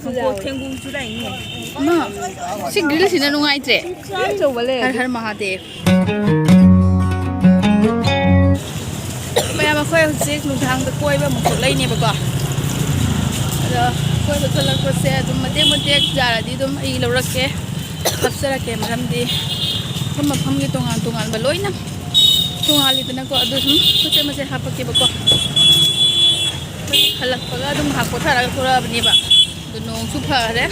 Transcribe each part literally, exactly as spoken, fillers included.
ꯊꯦꯡꯒꯨꯁꯨ ꯂꯩꯅꯦ꯫ ꯃꯥ, ꯁꯤ ꯒ꯭ꯔꯤꯜꯁꯤꯅ ꯅꯨꯡꯉꯥꯏꯇ꯭ꯔꯦ꯫ ꯑꯆꯧꯕ ꯂꯩꯔꯗꯤ꯫ ꯍꯔ ꯍꯔ ꯃꯍꯥꯗꯦꯕ꯫ ꯃꯌꯥꯝ, ꯑꯩꯈꯣꯏ ꯍꯧꯖꯤꯛ ꯅꯨꯡꯗꯥꯡꯗ ꯀꯣꯏꯕ ꯑꯃꯨꯛ ꯊꯣꯛꯂꯛꯏꯅꯦꯕꯀꯣ꯫ ꯑꯗꯣ ꯀꯣꯏꯕ ꯊꯣꯛꯂꯛꯄꯁꯦ ꯑꯗꯨꯝ ꯃꯇꯦꯛ ꯃꯇꯦꯛ ꯌꯥꯔꯗꯤ ꯑꯗꯨꯝ ꯑꯩ ꯂꯧꯔꯛꯀꯦ, ꯍꯥꯞꯆꯔꯛꯀꯦ꯫ ꯃꯔꯝꯗꯤ ꯃꯐꯝ ꯃꯐꯝꯒꯤ ꯇꯣꯉꯥꯟ ꯇꯣꯉꯥꯟꯕ ꯂꯣꯏꯅ ꯇꯣꯉꯥꯜꯂꯤꯗꯅꯀꯣ꯫ ꯑꯗꯨ ꯁꯨꯝ ꯃꯆꯦꯠ ꯃꯆꯦꯠ ꯍꯥꯞꯄꯛꯀꯦꯕꯀꯣ꯫ ꯍꯜꯂꯛꯄꯒ ꯑꯗꯨꯝ ꯉꯥꯏꯍꯥꯛ ꯄꯣꯊꯥꯔꯒ ꯊꯣꯛꯂꯛꯑꯕꯅꯦꯕ꯫ ꯑꯗꯣ ꯅꯣꯡꯁꯨ ꯐꯔꯦ꯫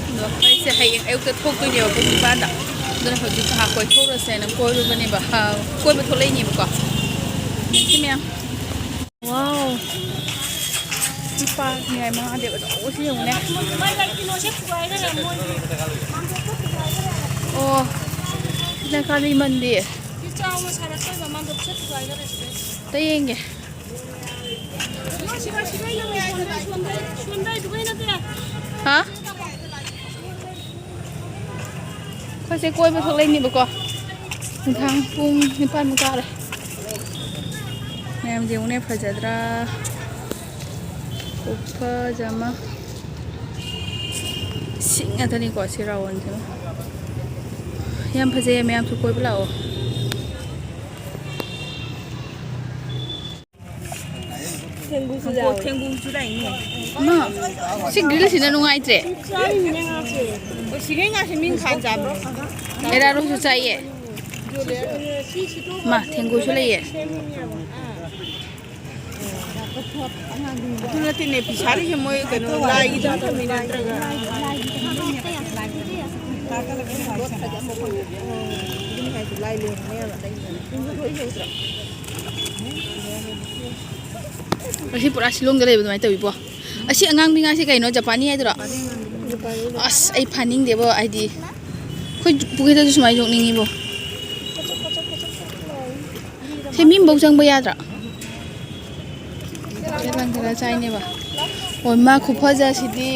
ꯑꯗꯣ ꯑꯩꯁꯦ ꯍꯌꯦꯡ ꯑꯌꯨꯛꯇ ꯊꯣꯛꯇꯣꯏꯅꯦꯕ ꯄꯨꯡ ꯅꯤꯄꯥꯟꯗ꯫ ꯑꯗꯨꯅ ꯍꯧꯖꯤꯛ ꯉꯥꯏꯍꯥꯛ ꯀꯣꯏꯊꯣꯛꯎꯔꯁꯦꯅ ꯀꯣꯏꯔꯨꯕꯅꯦꯕ꯫ ꯑ, ꯀꯣꯏꯕ ꯊꯣꯛꯂꯛꯏꯅꯦꯕꯀꯣ꯫ ꯌꯦꯡꯁꯤ ꯃꯌꯥꯝ꯫ ꯋꯥꯎ꯫ ꯁꯤ ꯄꯥꯔꯛꯅꯦ ꯍꯥꯏ, ꯃꯍꯥꯗꯦꯕ ꯑꯆꯧꯕꯁꯤ ꯌꯦꯡꯉꯨꯅꯦ꯫ ꯑꯣ, ꯁꯤꯅ ꯀꯥꯂꯤ ꯃꯟꯗꯤꯔ꯫ ꯑꯝꯇ ꯌꯦꯡꯒꯦ꯫ ꯍꯥ? ꯑꯩꯈꯣꯏꯁꯦ ꯀꯣꯏꯕ ꯊꯣꯛꯂꯛꯏꯅꯦꯕꯀꯣ꯫ ꯅꯨꯡꯗꯥꯡ ꯄꯨꯡ ꯅꯤꯄꯥꯟꯃꯨꯛ ꯇꯥꯔꯦ꯫ ꯃꯌꯥꯝ ꯌꯦꯡꯉꯨꯅꯦ, ꯐꯖꯗ꯭ꯔꯥ? ꯈꯨꯐꯖ ꯑꯃ꯫ ꯏꯁꯤꯡ ꯉꯥꯛꯇꯅꯤꯀꯣ ꯁꯤ ꯔꯥꯎꯟꯁꯤꯃ꯫ ꯌꯥꯝ ꯐꯖꯩꯌꯦ, ꯃꯌꯥꯝꯁꯨ ꯀꯣꯏꯕ ꯂꯥꯛꯑꯣ꯫ ꯊꯦꯡꯒꯨꯁꯨ ꯌꯥꯎꯋꯦ꯫ ꯊꯦꯡꯒꯨꯁꯨ ꯂꯩꯅꯦ꯫ ꯃꯥ, ꯁꯤ ꯒ꯭ꯔꯤꯜꯁꯤꯅ ꯅꯨꯡꯉꯥꯏꯇ꯭ꯔꯦ꯫ ꯆꯥꯔꯤꯅꯦ ꯉꯥꯁꯦ꯫ ꯑꯣ, ꯁꯤꯒꯩ ꯉꯥꯁꯦ ꯃꯤꯅ ꯈꯥꯡ ꯆꯥꯕ꯭ꯔꯣ? ꯑꯦꯔꯥꯔꯣꯁꯨ ꯆꯥꯏꯌꯦ꯫ ꯃꯥ, ꯊꯦꯡꯒꯨꯁꯨ ꯂꯩꯌꯦ꯫ ꯑꯗꯨ ꯅꯠꯇꯦꯅꯦ, ꯐꯤ ꯁꯥꯔꯤꯁꯦ ꯃꯣꯏ ꯀꯩꯅꯣ ꯂꯥꯏꯒꯤ ꯅꯠꯇ꯭ꯔꯒ? ꯑꯗꯨꯅꯤ ꯍꯥꯏꯁꯦ, ꯂꯥꯏ ꯂꯣꯟꯕ ꯌꯥꯕ ꯑꯇꯩ꯫ ꯑꯁꯤ ꯄꯨꯔꯥ ꯁꯤꯂꯣꯡꯗ ꯂꯩꯕ ꯑꯗꯨꯃꯥꯏꯅ ꯇꯧꯋꯤꯕꯣ꯫ ꯑꯁꯤ ꯑꯉꯥꯡꯕꯤ ꯉꯥꯁꯦ ꯀꯩꯅꯣ, ꯖꯄꯥꯅꯤ ꯍꯥꯏꯗꯨꯔꯣ? ꯑꯁ, ꯑꯩ ꯐꯥꯅꯤꯡꯗꯦꯕꯣ ꯑꯩꯗꯤ꯫ ꯑꯩꯈꯣꯏ ꯄꯨꯈ꯭ꯔꯤꯗꯁꯨ ꯁꯨꯃꯥꯏꯅ ꯌꯣꯛꯅꯤꯡꯉꯤꯕꯣ꯫ ꯁꯤ ꯃꯤ ꯑꯃꯐꯥꯎ ꯆꯪꯕ ꯌꯥꯗ꯭ꯔꯥ? ꯈꯔ ꯂꯪ ꯈꯔ ꯆꯥꯏꯅꯦꯕ꯫ ꯑꯣ, ꯃꯥ ꯈꯨꯐꯖꯁꯤꯗꯤ꯫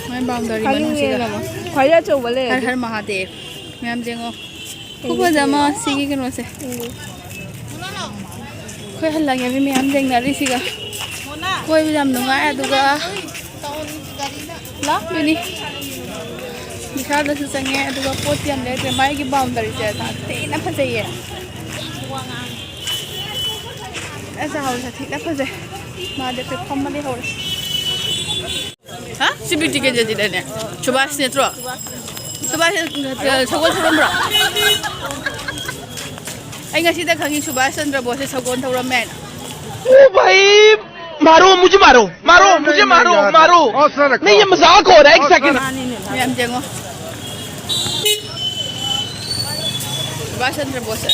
ꯃꯥꯏ ꯕꯥꯎꯟꯗꯔꯤ ꯃꯅꯨꯡꯁꯤꯗ꯫ ꯈ꯭ꯋꯥꯏꯗꯩ ꯑꯆꯧꯕ ꯂꯩꯔꯦ꯫ ꯍꯔ ꯍꯔ ꯃꯍꯥꯗꯦꯕ꯫ ꯃꯌꯥꯝ ꯌꯦꯡꯉꯣ꯫ ꯈꯨꯐꯖ ꯑꯃ ꯁꯤꯒꯤ ꯀꯩꯅꯣꯁꯦ꯫ ꯑꯩꯈꯣꯏ ꯍꯜꯂꯛꯑꯦ, ꯃꯤ ꯃꯌꯥꯝ ꯌꯦꯡꯅꯔꯤꯁꯤꯒ꯫ ꯀꯣꯏꯕ ꯌꯥꯝ ꯅꯨꯡꯉꯥꯏ꯫ ꯑꯗꯨꯒ ꯂꯥꯛꯄꯤꯅꯤ꯫ ꯕꯤꯁꯥꯜꯗꯁꯨ ꯆꯪꯉꯦ꯫ ꯑꯗꯨꯒ ꯄꯣꯠꯇꯤ ꯌꯥꯝ ꯂꯩꯔꯛꯇ꯭ꯔꯦ꯫ ꯃꯥꯒꯤ ꯕꯥꯎꯟꯗꯔꯤꯁꯦ ꯌꯥꯝ ꯊꯤꯅ ꯐꯖꯩꯌꯦ꯫ ꯑꯁ ꯍꯥꯎꯁꯦ ꯊꯤꯅ ꯐꯖꯩ꯫ ꯃꯥꯗꯤ ꯑꯩꯈꯣꯏ ꯐꯝꯃ ꯂꯩꯍꯧꯔꯦ꯫ ꯍꯥ? ꯁꯤ ꯕꯤꯇꯤ ꯀꯦꯟꯗ꯭ꯔꯁꯤꯗꯅꯦ ꯁꯨꯕꯥꯁ ꯅꯠꯇ꯭ꯔꯣ? ꯁꯨꯕꯥꯁ, ꯑ, ꯁꯒꯣꯜ ꯊꯧꯔꯝꯕ꯭ꯔꯣ? ꯑꯩ ꯉꯁꯤꯗ ꯈꯪꯉꯤ ꯁꯨꯕꯥꯁ ꯆꯟꯗ꯭ꯔ ꯕꯣꯁꯁꯦ ꯁꯒꯣꯜ ꯊꯧꯔꯝꯃꯦ ꯍꯥꯏꯅ꯫ ओ भाई, मारो, मुझे मारो, मारो, नहीं, मुझे नहीं, मारो, यार। मारो। हौसला रखो। नहीं, ये मजाक हो रहा है, एक सेकंड। ꯃꯌꯥꯝ ꯌꯦꯡꯉꯣ꯫ ꯁꯨꯕꯥꯁ ꯆꯟꯗ꯭ꯔ ꯕꯣꯁ꯫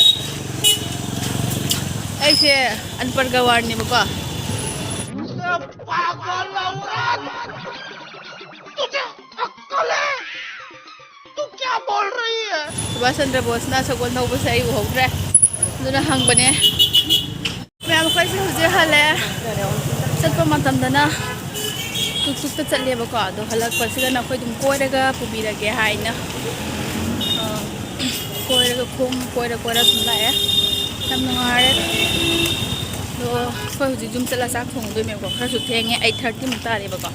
ꯑꯩꯁꯦ ꯑꯟꯄꯔꯒꯋꯥꯔꯅꯦꯕꯀꯣ꯫ पागल औरत, तुझे अक्कल है? तू क्या बोल रही है? ꯁꯨꯕꯥꯁ ꯆꯟꯗ꯭ꯔ ꯕꯣꯁꯅ ꯁꯒꯣꯜ ꯊꯧꯕꯁꯦ ꯑꯩ ꯎꯍꯧꯗ꯭ꯔꯦ꯫ ꯑꯗꯨꯅ ꯍꯪꯕꯅꯦ꯫ ꯃꯌꯥꯝ ꯑꯩꯈꯣꯏꯁꯦ ꯍꯧꯖꯤꯛ ꯍꯜꯂꯦ꯫ ꯆꯠꯄ ꯃꯇꯝꯗꯅ ꯇꯨꯛ ꯇꯨꯛꯇ ꯆꯠꯂꯦꯕꯀꯣ꯫ ꯑꯗꯣ ꯍꯜꯂꯛꯄꯁꯤꯗꯅ ꯑꯩꯈꯣꯏ ꯑꯗꯨꯝ ꯀꯣꯏꯔꯒ ꯄꯨꯕꯤꯔꯒꯦ ꯍꯥꯏꯅ, ꯑ, ꯀꯣꯏꯔꯒ ꯈꯣꯡ ꯀꯣꯏꯔ ꯀꯣꯏꯔ ꯑꯗꯨꯝ ꯂꯥꯛꯑꯦ꯫ ꯌꯥꯝ ꯅꯨꯡꯉꯥꯏꯔꯦ꯫ ꯑꯗꯣ ꯑꯩꯈꯣꯏ ꯍꯧꯖꯤꯛ ꯌꯨꯝ ꯆꯠꯂ ꯆꯥꯛ ꯊꯣꯡꯗꯣꯏꯅꯦꯕꯀꯣ꯫ ꯈꯔꯁꯨ ꯊꯦꯡꯉꯦ, ꯑꯩꯠ ꯊꯥꯔꯇꯤꯃꯨꯛ ꯇꯥꯔꯦꯕꯀꯣ꯫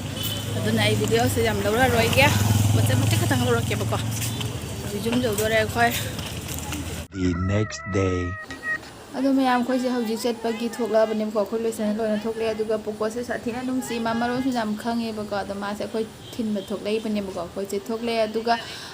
ꯑꯗꯨꯅ ꯑꯩ ꯚꯤꯗꯤꯑꯣꯁꯦ ꯌꯥꯝ ꯂꯧꯔꯛꯑꯔꯣꯏꯒꯦ꯫ ꯃꯆꯦꯠ ꯃꯆꯦꯠ ꯈꯛꯇꯪ ꯂꯧꯔꯛꯀꯦꯕꯀꯣ꯫ ꯍꯧꯖꯤꯛ ꯌꯨꯝ ꯌꯧꯗꯣꯔꯦ ꯑꯩꯈꯣꯏ꯫ The next day. ꯑꯗꯣ ꯃꯌꯥꯝ ꯑꯩꯈꯣꯏꯁꯦ ꯍꯧꯖꯤꯛ ꯆꯠꯄꯒꯤ ꯊꯣꯛꯂꯛꯑꯕꯅꯦꯕꯀꯣ꯫ ꯑꯩꯈꯣꯏ ꯂꯣꯏꯁꯟꯅ ꯂꯣꯏꯅ ꯊꯣꯛꯂꯛꯑꯦ꯫ ꯑꯗꯨꯒ ꯄꯨꯀꯣꯁꯦ ꯁꯥꯊꯤꯅ ꯅꯨꯡꯁꯤ, ꯃꯥ ꯃꯔꯣꯟꯁꯨ ꯌꯥꯝ ꯈꯪꯉꯦꯕꯀꯣ꯫ ꯑꯗꯣ ꯃꯥꯁꯦ ꯑꯩꯈꯣꯏ ꯊꯤꯟꯕ ꯊꯣꯛꯂꯛꯏꯕꯅꯦꯕꯀꯣ꯫ ꯑꯩꯈꯣꯏꯁꯦ ꯊꯣꯛꯂꯛꯑꯦ꯫ ꯑꯗꯨꯒ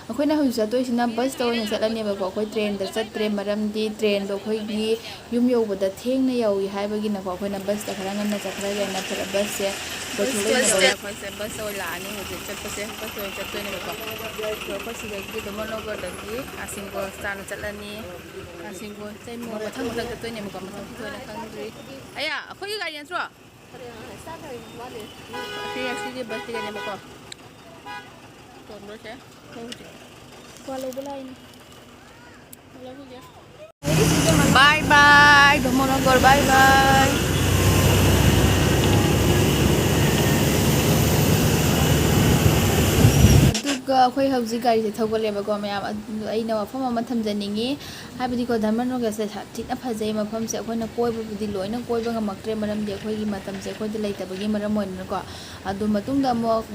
ꯑꯩꯈꯣꯏꯅ ꯍꯧꯖꯤꯛ ꯆꯠꯇꯣꯏꯁꯤꯅ ꯕꯁꯇ ꯑꯣꯏꯅ ꯆꯠꯂꯅꯦꯕꯀꯣ꯫ ꯑꯩꯈꯣꯏ ꯇ꯭ꯔꯦꯟꯗ ꯆꯠꯇ꯭ꯔꯦ, ꯃꯔꯝꯗꯤ ꯇ꯭ꯔꯦꯟꯗꯣ ꯑꯩꯈꯣꯏꯒꯤ ꯌꯨꯝ ꯌꯧꯕꯗ ꯊꯦꯡꯅ ꯌꯧꯏ ꯍꯥꯏꯕꯒꯤꯅꯀꯣ꯫ ꯑꯩꯈꯣꯏꯅ ꯕꯁꯇ ꯈꯔ ꯉꯟꯅ ꯆꯠꯈ꯭ꯔꯒꯦꯅ ꯕꯁꯁꯦ ꯕꯁ ꯂꯣꯏꯅ ꯇꯧꯔꯦ꯫ ꯑꯩꯈꯣꯏꯁꯦ ꯕꯁ ꯑꯣꯏꯅ ꯂꯥꯛꯑꯅꯤ ꯍꯧꯖꯤꯛ ꯆꯠꯄꯁꯦ, ꯕꯁ ꯑꯣꯏꯅ ꯆꯠꯇꯣꯏꯅꯦꯕꯀꯣ꯫ ꯑꯗꯣ ꯑꯩꯈꯣꯏ ꯁꯤꯗꯒꯤ ꯗꯣꯃꯣꯅꯣꯒꯔꯗꯒꯤ ꯑꯁꯤꯡꯒꯣ ꯆꯥꯅ ꯆꯠꯂꯅꯤ꯫ ꯑꯁꯤꯡꯒꯣ ꯆꯩꯃꯣ ꯃꯊꯪ ꯃꯊꯪ ꯆꯠꯇꯣꯏꯅꯦꯕꯀꯣ꯫ ꯃꯊꯪ ꯊꯣꯏꯅ ꯈꯪꯗ꯭ꯔꯤ꯫ ꯑꯌꯥ, ꯑꯩꯈꯣꯏꯒꯤ ꯒꯥꯔꯤ ꯅꯠꯇ꯭ꯔꯣ? ꯁꯤ ꯑꯁꯤꯒꯤ ꯕꯁ ꯇꯤꯀꯦꯠꯅꯦꯕꯀꯣ꯫ ꯇꯣꯡꯗꯣꯏꯁꯦ꯫ ꯑꯩꯈꯣꯏ ꯍꯧꯖꯤꯛ ꯀ꯭ꯋꯥ ꯂꯧꯕ ꯂꯥꯛꯏꯅꯦ꯫ Bye bye, ꯗꯣꯃꯣꯅꯣꯒꯔ, bye bye꯫ ꯑꯗꯨꯒ ꯑꯩꯈꯣꯏ ꯍꯧꯖꯤꯛ ꯒꯥꯔꯤꯁꯦ ꯊꯧꯒꯠꯂꯦꯕꯀꯣ ꯃꯌꯥꯝ꯫ ꯑꯗꯨ ꯑꯩꯅ ꯋꯥꯐꯝ ꯑꯃ ꯊꯝꯖꯅꯤꯡꯉꯤ꯫ ꯍꯥꯏꯕꯗꯤꯀꯣ, ꯙꯔꯃꯅꯣꯒꯁꯦ ꯁꯥꯊꯤꯅ ꯐꯖꯩ ꯃꯐꯝꯁꯦ꯫ ꯑꯩꯈꯣꯏꯅ ꯀꯣꯏꯕꯕꯨꯗꯤ ꯂꯣꯏꯅ ꯀꯣꯏꯕ ꯉꯝꯃꯛꯇ꯭ꯔꯦ, ꯃꯔꯝꯗꯤ ꯑꯩꯈꯣꯏꯒꯤ ꯃꯇꯝꯁꯦ ꯑꯩꯈꯣꯏꯗ ꯂꯩꯇꯕꯒꯤ ꯃꯔꯝ ꯑꯣꯏꯗꯅꯀꯣ꯫ ꯑꯗꯨ ꯃꯇꯨꯡꯗ ꯑꯃꯨꯛ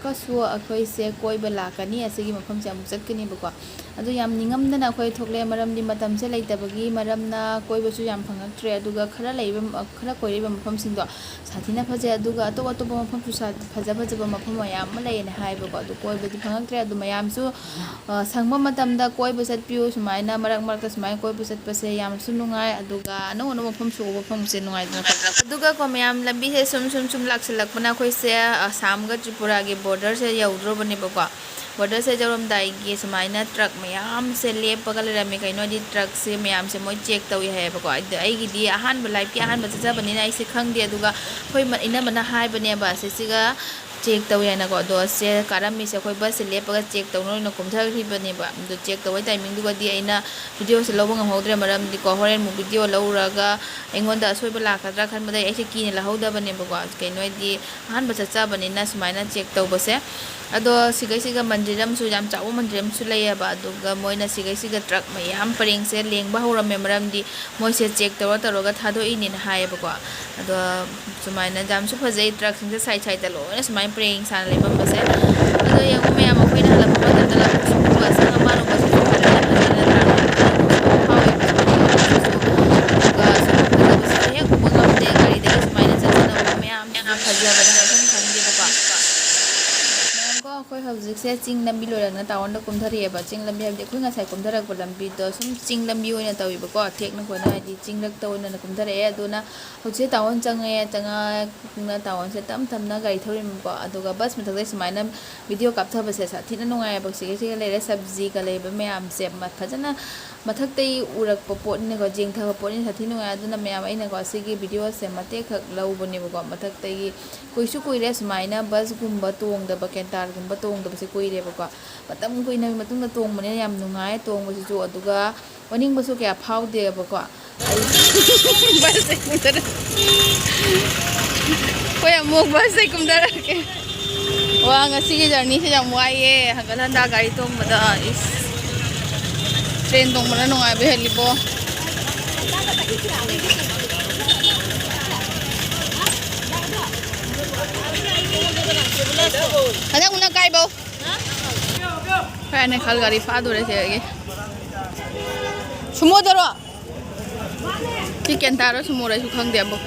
ꯀꯁꯨ ꯑꯩꯈꯣꯏꯁꯦ ꯀꯣꯏꯕ ꯂꯥꯛꯀꯅꯤ, ꯑꯁꯤꯒꯤ ꯃꯐꯝꯁꯦ ꯑꯃꯨꯛ ꯆꯠꯀꯅꯦꯕꯀꯣ꯫ ꯑꯗꯨ ꯌꯥꯝ ꯅꯤꯡꯉꯝꯗꯅ ꯑꯩꯈꯣꯏ ꯊꯣꯛꯂꯛꯑꯦ, ꯃꯔꯝꯗꯤ ꯃꯇꯝꯁꯦ ꯂꯩꯇꯕꯒꯤ ꯃꯔꯝꯅ ꯀꯣꯏꯕꯁꯨ ꯌꯥꯝ ꯐꯪꯉꯛꯇ꯭ꯔꯦ꯫ ꯑꯗꯨꯒ ꯈꯔ ꯂꯩꯕ, ꯈꯔ ꯀꯣꯏꯔꯛꯏꯕ ꯃꯐꯝꯁꯤꯡꯗꯣ ꯁꯥꯊꯤꯅ ꯐꯖꯩ꯫ ꯑꯗꯨꯒ ꯑꯇꯣꯞ ꯑꯇꯣꯞꯄ ꯃꯐꯝꯁꯨ ꯁꯥ-, ꯐꯖ ꯐꯖꯕ ꯃꯐꯝ ꯃꯌꯥꯝ ꯑꯃ ꯂꯩꯌꯦꯅ ꯍꯥꯏꯕꯀꯣ꯫ ꯑꯗꯨ ꯀꯣꯏꯕꯗꯤ ꯐꯪꯉꯛꯇ꯭ꯔꯦ꯫ ꯑꯗꯨ ꯃꯌꯥꯝꯁꯨ, ꯑ, ꯁꯪꯕ ꯃꯇꯝꯗ ꯀꯣꯏꯕ ꯆꯠꯄꯤꯌꯨ꯫ ꯁꯨꯃꯥꯏꯅ ꯃꯔꯛ ꯃꯔꯛꯇ ꯁꯨꯃꯥꯏꯅ ꯀꯣꯏꯕ ꯆꯠꯄꯁꯦ ꯌꯥꯝꯁꯨ ꯅꯨꯡꯉꯥꯏ꯫ ꯑꯗꯨꯒ ꯑꯅꯧ ꯑꯅꯧꯕ ꯃꯐꯝꯁꯨ ꯎꯕ ꯐꯪꯕꯁꯦ ꯅꯨꯡꯉꯥꯏꯗꯅꯀꯣ꯫ ꯑꯗꯨꯒꯀꯣ ꯃꯌꯥꯝ, ꯂꯝꯕꯤꯁꯦ ꯁꯨꯝ ꯁꯨꯝ ꯁꯨꯝ ꯂꯥꯛꯁꯤꯜꯂꯛꯄꯅ ꯑꯩꯈꯣꯏꯁꯦ ꯑꯁꯥꯝꯒ ꯇ꯭ꯔꯤꯄꯨꯔꯥꯒꯤ ꯕꯣꯔꯗꯔꯁꯦ ꯌꯧꯗ꯭ꯔꯣꯕꯅꯦꯕꯀꯣ꯫ ꯕꯣꯔꯗꯔꯁꯦ ꯌꯧꯔꯝꯗꯥꯏꯒꯤ ꯁꯨꯃꯥꯏꯅ ꯇ꯭ꯔꯛ ꯃꯌꯥꯝꯁꯦ ꯂꯦꯞꯄꯒ ꯂꯩꯔꯝꯃꯦ꯫ ꯀꯩꯅꯣ ꯍꯥꯏꯗꯤ ꯇ꯭ꯔꯛꯁꯦ ꯃꯌꯥꯝꯁꯦ ꯃꯣꯏ ꯆꯦꯛ ꯇꯧꯏ ꯍꯥꯏꯌꯦꯕꯀꯣ꯫ ꯑꯗ ꯑꯩꯒꯤꯗꯤ ꯑꯍꯥꯟꯕ, ꯂꯥꯏꯐꯀꯤ ꯑꯍꯥꯟꯕ ꯆꯠꯆꯕꯅꯤꯅ ꯑꯩꯁꯦ ꯈꯪꯗꯦ꯫ ꯑꯗꯨꯒ ꯑꯩꯈꯣꯏ ꯃ-, ꯏꯅꯝꯃꯅ ꯍꯥꯏꯕꯅꯦꯕ, ꯑꯁꯤꯁꯤꯒ ꯆꯦꯛ ꯇꯧꯏ ꯍꯥꯏꯅꯀꯣ꯫ ꯑꯗꯣ ꯑꯁꯦ ꯀꯥꯔꯝꯃꯤꯁꯦ ꯑꯩꯈꯣꯏ ꯕꯁꯁꯦ ꯂꯦꯞꯄꯒ ꯆꯦꯛ ꯇꯧꯅ ꯑꯣꯏꯅ ꯀꯨꯝꯊꯈꯤꯕꯅꯦꯕ꯫ ꯑꯗꯣ ꯆꯦꯛ ꯇꯧꯕꯩ ꯇꯥꯏꯃꯤꯡꯗꯨꯒꯗꯤ ꯑꯩꯅ ꯚꯤꯗꯤꯑꯣꯁꯦ ꯂꯧꯕ ꯉꯝꯍꯧꯗ꯭ꯔꯦ, ꯃꯔꯝꯗꯤꯀꯣ ꯍꯣꯔꯦꯟ ꯑꯃꯨꯛ ꯚꯤꯗꯤꯑꯣ ꯂꯧꯔꯒ ꯑꯩꯉꯣꯟꯗ ꯑꯁꯣꯏꯕ ꯂꯥꯛꯀꯗ꯭ꯔꯥ ꯈꯟꯕꯗꯩ ꯑꯩꯁꯦ ꯀꯤꯅ ꯂꯧꯍꯧꯗꯕꯅꯦꯕꯀꯣ꯫ ꯀꯩꯅꯣ ꯍꯥꯏꯗꯤ ꯑꯍꯥꯟꯕ ꯆꯠꯆꯕꯅꯤꯅ ꯁꯨꯃꯥꯏꯅ ꯆꯦꯛ ꯇꯧꯕꯁꯦ꯫ ꯑꯗꯣ ꯁꯤꯒꯩꯁꯤꯒ ꯃꯟꯗꯤꯔ ꯑꯃꯁꯨ, ꯌꯥꯝ ꯆꯥꯎꯕ ꯃꯟꯗꯤꯔ ꯑꯃꯁꯨ ꯂꯩꯌꯦꯕ꯫ ꯑꯗꯨꯒ ꯃꯣꯏꯅ ꯁꯤꯒꯩꯁꯤꯒ ꯇ꯭ꯔꯛ ꯃꯌꯥꯝ ꯄꯔꯦꯡꯁꯦ ꯂꯦꯡꯕ ꯍꯧꯔꯝꯃꯦ, ꯃꯔꯝꯗꯤ ꯃꯣꯏꯁꯦ ꯆꯦꯛ ꯇꯧꯔ ꯇꯧꯔꯒ ꯊꯥꯗꯣꯛꯏꯅꯦꯅ ꯍꯥꯏꯌꯦꯕꯀꯣ꯫ ꯑꯗꯣ ꯁꯨꯃꯥꯏꯅ ꯌꯥꯝꯁꯨ ꯐꯖꯩ, ꯇ꯭ꯔꯛꯁꯤꯡꯁꯦ ꯁꯥꯏꯠ ꯁꯥꯏꯠꯇ ꯂꯣꯏꯅ ꯁꯨꯃꯥꯏꯅ ꯄꯔꯦꯡ ꯁꯥꯅ ꯂꯩꯐꯝꯕꯁꯦ꯫ ꯑꯗꯣ ꯌꯦꯡꯉꯨ ꯃꯌꯥꯝ, ꯑꯩꯈꯣꯏꯅ ꯍꯜꯂꯛꯄ ꯃꯇꯝꯗ ꯂꯧꯕꯨꯛ ꯁꯤꯒꯨꯝꯕ ꯑꯁꯪ ꯑꯃꯥꯟ ꯎꯕꯁꯤꯁꯨ ꯐꯖꯅ ꯐꯖꯅ ꯇ꯭ꯔꯥꯛ ꯐꯥꯎꯋꯦꯕ ꯁꯨꯃꯥꯏꯅ ꯌꯦꯡꯕꯁꯤꯁꯨ꯫ ꯑꯗꯨꯒ ꯁꯨꯝ ꯐꯖꯕꯁꯤꯁꯨ ꯍꯦꯛ ꯎꯕ ꯉꯝꯗꯦ꯫ ꯒꯥꯔꯤꯗꯒꯤ ꯁꯨꯃꯥꯏꯅ ꯆꯠꯆꯅꯕ ꯃꯌꯥꯝꯁꯤꯁꯨ ꯐꯖꯕꯗ ꯍꯥꯏꯐꯝ ꯈꯪꯗꯦꯕꯀꯣ꯫ ꯃꯌꯥꯝꯀꯣ, ꯑꯩꯈꯣꯏ ꯍꯧꯖꯤꯛꯁꯦ ꯆꯤꯡ ꯂꯝꯕꯤ ꯂꯣꯏꯔꯛꯅ ꯇꯥꯎꯟꯗ ꯀꯨꯝꯊꯔꯛꯑꯦꯕ꯫ ꯆꯤꯡ ꯂꯝꯕꯤ ꯍꯥꯏꯕꯗꯤ ꯑꯩꯈꯣꯏ ꯉꯁꯥꯏ ꯀꯨꯝꯊꯔꯛꯄ ꯂꯝꯕꯤꯗꯣ ꯁꯨꯝ ꯆꯤꯡ ꯂꯝꯕꯤ ꯑꯣꯏꯅ ꯇꯧꯋꯦꯕꯀꯣ꯫ ꯊꯦꯛꯅ ꯈꯣꯠꯅ ꯍꯥꯏꯗꯤ ꯆꯤꯡꯂꯛꯇ ꯑꯣꯏꯅ ꯀꯨꯝꯊꯔꯛꯑꯦ꯫ ꯑꯗꯨꯅ ꯍꯧꯖꯤꯛꯁꯦ ꯇꯥꯎꯟ ꯆꯪꯉꯛꯑꯦ꯫ ꯆꯪꯉꯛꯅ ꯇꯥꯎꯟꯁꯦ ꯇꯞ ꯇꯞꯅ ꯒꯥꯔꯤ ꯊꯧꯔꯤꯕꯀꯣ꯫ ꯑꯗꯨꯒ ꯕꯁ ꯃꯊꯛꯇ ꯁꯨꯃꯥꯏꯅ ꯚꯤꯗꯤꯑꯣ ꯀꯥꯞꯊꯕꯁꯦ ꯁꯥꯊꯤꯅ ꯅꯨꯡꯉꯥꯏꯌꯦꯕ꯫ ꯁꯤꯒ ꯁꯤꯒ ꯂꯩꯔꯦ, ꯁꯕꯖꯤꯒ ꯂꯩꯕ ꯃꯌꯥꯝꯁꯦ ꯃ-, ꯐꯖꯅ ꯃꯊꯛꯇꯩ ꯎꯔꯛꯄ ꯄꯣꯠꯅꯤꯅꯀꯣ, ꯌꯦꯡꯊꯕ ꯄꯣꯠꯅꯤꯅ ꯁꯥꯊꯤ ꯅꯨꯡꯉꯥꯏ꯫ ꯑꯗꯨꯅ ꯃꯌꯥꯝ, ꯑꯩꯅꯀꯣ ꯁꯤꯒꯤ ꯚꯤꯗꯤꯑꯣꯁꯦ ꯃꯇꯦꯛ ꯈꯛ ꯂꯧꯕꯅꯦꯕꯀꯣ꯫ ꯃꯊꯛꯇꯒꯤ ꯀꯨꯏꯁꯨ ꯀꯨꯏꯔꯦ ꯁꯨꯃꯥꯏꯅ ꯕꯁꯀꯨꯝꯕ ꯇꯣꯡꯗꯕ, ꯀꯦꯟꯇꯥꯔꯒꯨꯝꯕ ꯇꯣꯡꯗꯕꯁꯦ ꯀꯨꯏꯔꯦꯕꯀꯣ꯫ ꯃꯇꯝ ꯀꯨꯏꯅ ꯃꯇꯨꯡꯗ ꯇꯣꯡꯕꯅꯤꯅ ꯌꯥꯝ ꯅꯨꯡꯉꯥꯏ ꯇꯣꯡꯕꯁꯤꯁꯨ꯫ ꯑꯗꯨꯒ ꯑꯣꯅꯤꯡꯕꯁꯨ ꯀꯌꯥ ꯐꯥꯎꯗꯦꯕꯀꯣ꯫ ꯑꯩ ꯕꯁꯁꯦ ꯀꯨꯝꯊꯔ-, ꯑꯩꯈꯣꯏ ꯑꯃꯨꯛ ꯕꯁꯁꯦ ꯀꯨꯝꯊꯔꯛꯀꯦ꯫ ꯋꯥ, ꯉꯁꯤꯒꯤ ꯖꯔꯅꯤꯁꯦ ꯌꯥꯝ ꯋꯥꯏꯌꯦ, ꯍꯟꯒꯠ ꯍꯟꯗꯥ ꯒꯥꯔꯤ ꯇꯣꯡꯕꯗ꯫ ꯏꯁ, ꯇ꯭ꯔꯦꯟ ꯇꯣꯡꯕꯅ ꯅꯨꯡꯉꯥꯏꯕ ꯍꯦꯜꯂꯤꯕꯣ꯫ ꯍꯟꯗꯛ ꯃꯨꯟꯅ ꯀꯥꯏꯕꯧ꯫ ꯐꯔꯦꯅꯦ, ꯈꯜ ꯒꯥꯔꯤ ꯐꯥꯗꯣꯔꯦ ꯁꯤꯗꯒꯤ꯫ ꯁꯨꯃꯣꯗꯔꯣ? ꯁꯤ ꯀꯦꯟꯇꯥꯔꯣ ꯁꯨꯃꯣꯔꯣ ꯑꯩꯁꯨ ꯈꯪꯗꯦ ꯑꯃꯨꯛ꯫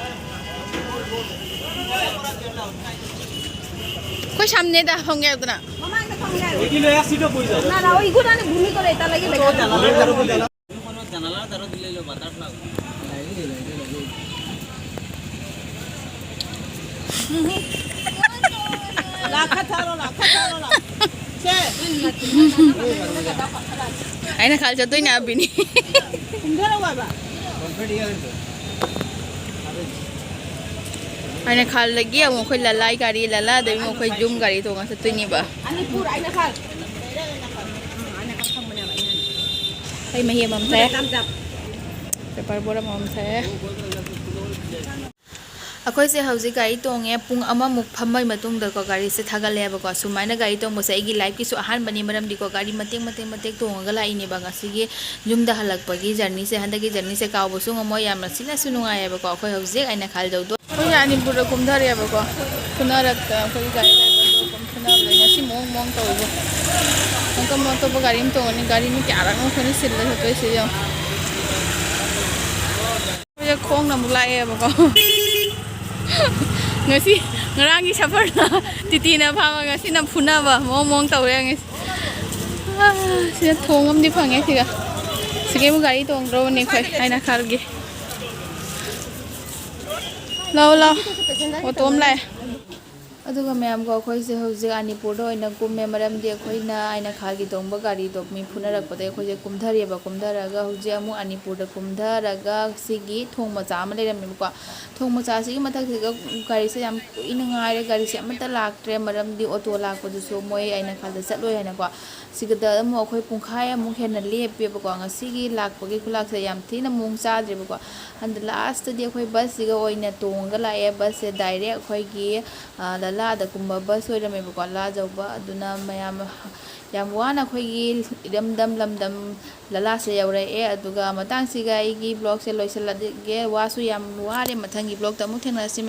ꯑꯩꯈꯣꯏ ꯁꯝꯅꯦꯗ ꯐꯝꯒꯦ ꯍꯥꯏꯕꯗꯨꯅ꯫ ꯑꯩꯅ ꯈꯜ ꯆꯠꯇꯣꯏꯅꯦ ꯑꯕꯤꯅꯤ꯫ ꯑꯩꯅ ꯈꯜꯗꯒꯤ ꯑꯃꯨꯛ ꯑꯩꯈꯣꯏ ꯂꯂꯥꯏ ꯒꯥꯔꯤ, ꯂꯂꯥꯗꯒꯤ ꯑꯃꯨꯛ ꯑꯩꯈꯣꯏ ꯌꯨꯝ ꯒꯥꯔꯤ ꯇꯣꯡꯉ ꯆꯠꯇꯣꯏꯅꯦꯕ꯫ ꯑꯩ ꯃꯍꯤ ꯑꯃꯃꯝ ꯊꯛꯑꯦ꯫ ꯄꯦꯄꯔ ꯕꯣꯠ ꯑꯃꯃꯝ ꯊꯛꯑꯦ꯫ ꯑꯩꯈꯣꯏꯁꯦ ꯍꯧꯖꯤꯛ ꯒꯥꯔꯤ ꯇꯣꯡꯉꯦ꯫ ꯄꯨꯡ ꯑꯃꯃꯨꯛ ꯐꯝꯕꯩ ꯃꯇꯨꯡꯗꯀꯣ ꯒꯥꯔꯤꯁꯦ ꯊꯥꯒꯠꯂꯦꯕꯀꯣ꯫ ꯁꯨꯃꯥꯏꯅ ꯒꯥꯔꯤ ꯇꯣꯡꯕꯁꯦ ꯑꯩꯒꯤ ꯂꯥꯏꯐꯀꯤꯁꯨ ꯑꯍꯥꯟꯕꯅꯤ, ꯃꯔꯝꯗꯤꯀꯣ ꯒꯥꯔꯤ ꯃꯇꯦꯛ ꯃꯇꯦꯛ ꯃꯇꯦꯛ ꯇꯣꯡꯉꯒ ꯂꯥꯛꯏꯅꯦꯕ ꯉꯁꯤꯒꯤ ꯌꯨꯝꯗ ꯍꯜꯂꯛꯄꯒꯤ ꯖꯔꯅꯤꯁꯦ꯫ ꯍꯟꯗꯛꯀꯤ ꯖꯔꯅꯤꯁꯦ ꯀꯥꯎꯕꯁꯨ ꯉꯝꯃꯣꯏ, ꯌꯥꯝꯅ ꯊꯤꯅꯁꯨ ꯅꯨꯡꯉꯥꯏꯌꯦꯕꯀꯣ꯫ ꯑꯩꯈꯣꯏ ꯍꯧꯖꯤꯛ ꯑꯩꯅ ꯈꯥꯏꯗꯧꯗꯣ ꯑꯩꯈꯣꯏꯁꯦ ꯑꯅꯤꯄꯨꯔꯗ ꯀꯨꯝꯊꯔꯦꯕꯀꯣ꯫ ꯐꯨꯅꯔꯛꯇꯅ ꯑꯩꯈꯣꯏꯒꯤ ꯒꯥꯔꯤ ꯗ꯭ꯔꯥꯏꯚꯔꯗꯣ ꯐꯨꯅꯕꯗ ꯉꯁꯤ ꯃꯑꯣꯡ ꯃꯑꯣꯡ ꯇꯧꯔꯤꯁꯦ꯫ ꯅꯪ ꯀꯝꯕ ꯑꯇꯣꯞꯄ ꯒꯥꯔꯤ ꯑꯃ ꯇꯣꯡꯉꯅꯤ, ꯒꯥꯔꯤ ꯃꯤ ꯀꯌꯥꯔꯛꯅꯣ ꯑꯩꯈꯣꯏꯅ ꯁꯤꯜꯂ ꯆꯠꯇꯣꯏꯁꯦ ꯌꯦꯡꯉꯣ꯫ ꯑꯩꯈꯣꯏꯁꯦ ꯈꯣꯡꯅ ꯑꯃꯨꯛ ꯂꯥꯛꯑꯦꯕꯀꯣ꯫ ꯉꯁꯤ ꯉꯔꯥꯡꯒꯤ ꯁꯐꯔꯅ ꯇꯤꯇꯤꯅ ꯐꯥꯕ, ꯉꯁꯤꯅ ꯐꯨꯅꯕ ꯃꯑꯣꯡ ꯃꯑꯣꯡ ꯇꯧꯔꯦ꯫ ꯉꯁꯤ ꯁꯤꯗ ꯊꯣꯡ ꯑꯃꯗꯤ ꯐꯪꯉꯦ꯫ ꯁꯤꯒ ꯁꯤꯒꯤ ꯑꯃꯨꯛ ꯒꯥꯔꯤ ꯇꯣꯡꯗ꯭ꯔꯣꯕꯅꯦ ꯑꯩꯈꯣꯏ ꯑꯩꯅ ꯈꯜꯒꯤ꯫ ꯂꯥꯛꯑꯣ, ꯂꯥꯛꯑꯣ꯫ ꯑꯣꯇꯣ ꯑꯃ ꯂꯥꯛꯑꯦ꯫ ꯑꯗꯨꯒ ꯃꯌꯥꯝꯒ ꯑꯩꯈꯣꯏꯁꯦ ꯍꯧꯖꯤꯛ ꯑꯅꯤꯄꯨꯔꯗ ꯑꯣꯏꯅ ꯀꯨꯝꯃꯦ, ꯃꯔꯝꯗꯤ ꯑꯩꯈꯣꯏꯅ ꯑꯩꯅ ꯈꯥꯒꯤ ꯇꯣꯡꯕ ꯒꯥꯔꯤꯗꯣ ꯃꯤ ꯐꯨꯅꯔꯛꯄꯗꯒꯤ ꯑꯩꯈꯣꯏꯁꯦ ꯀꯨꯝꯊꯔꯦꯕ꯫ ꯀꯨꯝꯊꯔꯒ ꯍꯧꯖꯤꯛ ꯑꯃꯨꯛ ꯑꯅꯤꯄꯨꯔꯗ ꯀꯨꯝꯊꯔꯒ ꯁꯤꯒꯤ ꯊꯣꯡ ꯃꯆꯥ ꯑꯃ ꯂꯩꯔꯝꯃꯦꯕꯀꯣ꯫ ꯊꯣꯡ ꯃꯆꯥꯁꯤꯒꯤ ꯃꯊꯛꯁꯤꯗ ꯒꯥꯔꯤꯁꯦ ꯌꯥꯝ ꯀꯨꯏꯅ ꯉꯥꯏꯔꯦ, ꯒꯥꯔꯤꯁꯦ ꯑꯃꯠꯇ ꯂꯥꯛꯇ꯭ꯔꯦ, ꯃꯔꯝꯗꯤ ꯑꯣꯇꯣ ꯂꯥꯛꯄꯗꯨꯁꯨ ꯃꯣꯏ ꯑꯩꯅ ꯈꯜꯗ ꯆꯠꯂꯣꯏ ꯍꯥꯏꯅꯀꯣ꯫ ꯁꯤꯗ ꯑꯃꯨꯛ ꯑꯩꯈꯣꯏ ꯄꯨꯡꯈꯥꯏ ꯑꯃꯨꯛ ꯍꯦꯟꯅ ꯂꯦꯞꯄꯦꯕꯀꯣ꯫ ꯉꯁꯤꯒꯤ ꯂꯥꯛꯄꯒꯤ ꯈꯨꯂꯥꯛꯁꯦ ꯌꯥꯝ ꯊꯤꯅ ꯃꯑꯣꯡ ꯆꯥꯗ꯭ꯔꯦꯕꯀꯣ꯫ ꯑꯗ ꯂꯥꯁꯇꯗꯤ ꯑꯩꯈꯣꯏ ꯕꯁꯁꯤꯒ ꯑꯣꯏꯅ ꯇꯣꯡꯉꯒ ꯂꯥꯛꯑꯦ꯫ ꯕꯁꯁꯦ ꯗꯥꯏꯔꯦꯛ ꯑꯩꯈꯣꯏꯒꯤ, ꯑ, ꯂꯥꯗ ꯀꯨꯝꯕ ꯕꯁ ꯑꯣꯏꯔꯝꯃꯦꯕꯀꯣ, ꯂꯥ ꯌꯧꯕ꯫ ꯑꯗꯨꯅ ꯃꯌꯥꯝ ꯌꯥꯝ ꯋꯥꯅ ꯑꯩꯈꯣꯏꯒꯤ ꯏꯔꯝꯗꯝ ꯂꯝꯗꯝ ꯂꯂꯥꯁꯦ ꯌꯧꯔꯛꯑꯦ꯫ ꯑꯗꯨꯒ ꯃꯇꯥꯡꯁꯤꯒ ꯑꯩꯒꯤ ꯕ꯭ꯂꯣꯛꯁꯦ ꯂꯣꯏꯁꯤꯜꯂꯒꯦ꯫ ꯋꯥꯁꯨ ꯌꯥꯝ ꯋꯥꯔꯦ꯫ ꯃꯊꯪꯒꯤ ꯕ꯭ꯂꯣꯛꯇ ꯑꯃꯨꯛ ꯊꯦꯡꯅꯔꯁꯤ꯫